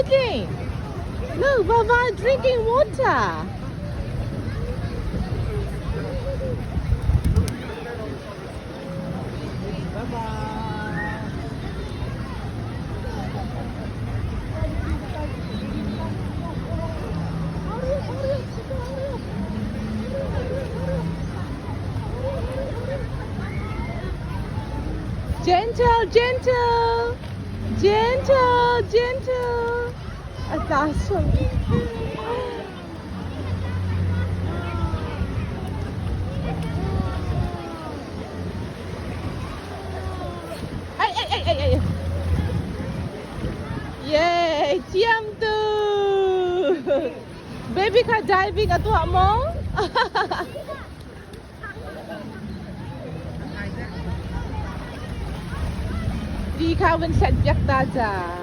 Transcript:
looking. Look, Baba drinking water. Gentle, gentle, gentle, gentle. A tla sual. Ai, ai, ai, ai, ai. Yay, thiam tu. Baby kha diving a tuah maw? Ti kha van set piak ta ca.